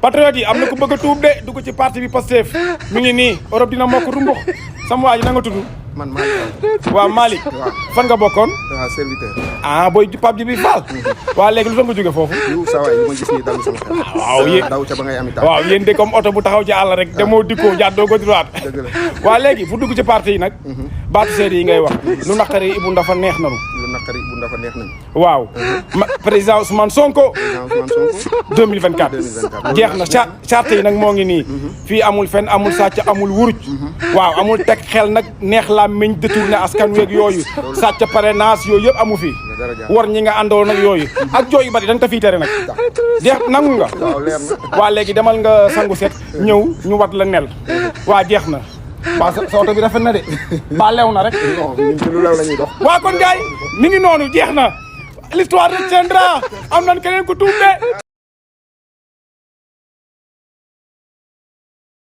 patriote yi am na ku bëgg a tuub de dugg ci parti bi Pastef mi ngi nii Europe dina mokk rumbux sama waa ji na nga tudd man Malick waaw Malick fan nga bokkoon waaw serviteur booy Pape Djibi Fall waaw léegi lu tax nga jóge foofu yu sa waay li ma gis nii dalu sama xel waaw yéen daw ca ba ngay am itam waaw yéen de comme oto bu taxaw ci àll rek demoo dikkoo jàddoo ko droite dëgg la waaw léegi fu dugg ci parti yi nag baatu seede yi ngay wax lu naqari Ibou Ndafa neex nanu lu naqari bu ndafa neex nañ waaw président Ousmane Sonko Ousmane Sonko 2024 jeex na charte yi nag moo ngi nii fii amul fen amul sàcc amul wuruj waaw amul teg xel nag neex la meñ détourné askan weeg yooyu sàcc parrainage yooyu yëpp amu fi war ñi nga àndoon nag yooyu ak jooyu bari dañ ta fii tere nag jeex nangu nga waaw leer na waa léegi demal nga sangu set ñëw ñu wat la nel waa jeex na waa sa oto bi rafet na de ba lew na rek non ñun ci lu law la ñuy dox waa kon gars yi mi ngi noonu jeex na l'histoire retiendra am nañ keneen ku tuub de